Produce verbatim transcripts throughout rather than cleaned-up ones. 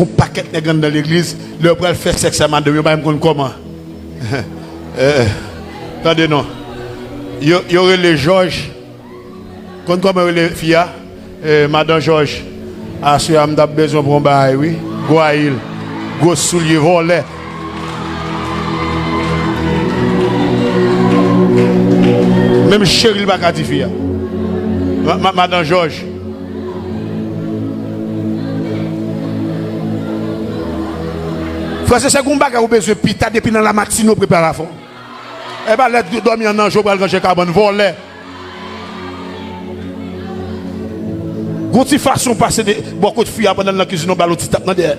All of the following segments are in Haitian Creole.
Yon pakèt nèg anndan legliz, lè yo pral fè sèks a madanm yo, pa menm konn kòman. Eh, tande non. Yo, yo rele Jòj. Konn kòman yo rele fi a? Eh, madan Jòj. Aswè a, m t ap bezwen pou yon bagay, wi. Gwayil. Gwo soulye, vòlè. Menm cheri, l pa ka di fi a. Ma, ma, madan Jòj. Frè, se, se gon bagay ou bezwen pita depi nan lamatin ou prepare afè w. E pa lè dòmi an nan je w pral ranje kabann, vòlè. Gon ti fason w pase de bò kot fi a pandan l nan kizin, ou ba l yon ti tap nan dèyè.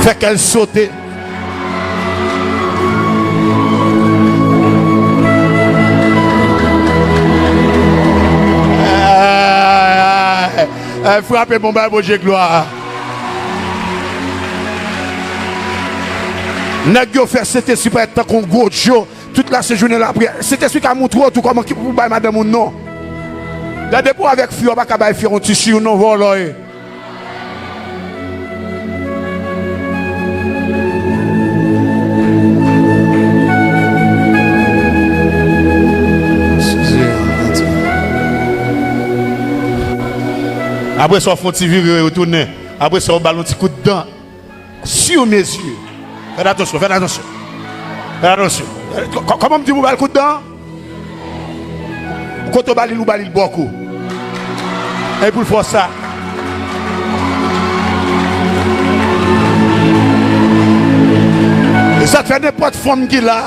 Fè kè l sote. Eh, eh, frape bon bay Bondye glwa. Nèg yo fè Sentespri parèt tankou yon gwo djo. Tout lasent jounen lapriyè. Sentespri ka montre w tou kòman ki pou bay madanm ou non. Gade pou avèk fi w pa ka bay fi yon ti si non vòlò e. Apre sa, w fè yon ti vire, retounen. Apre sa, w ba l yon ti kout dan. Sur mesure. Fè atansyon, fè atansyon. Fè atansyon. Kò-, kò-, kòman m di pou ba l kout dan? Kote w ba li l, ou ba li l bòko. E pou l fè w sa. E sa t fè nenpòt fanm ki la,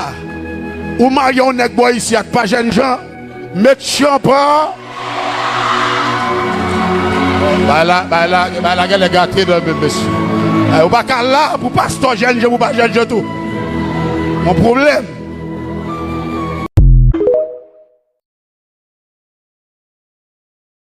ou marye yon nèg bò isi ak pa jènjan, met chanpan. Bay la, bay la, bay la genlè gate nan men mesye. Eh, ou pa ka la pou pastè jènjan, pou pa jènjan tou. Yon pwoblèm.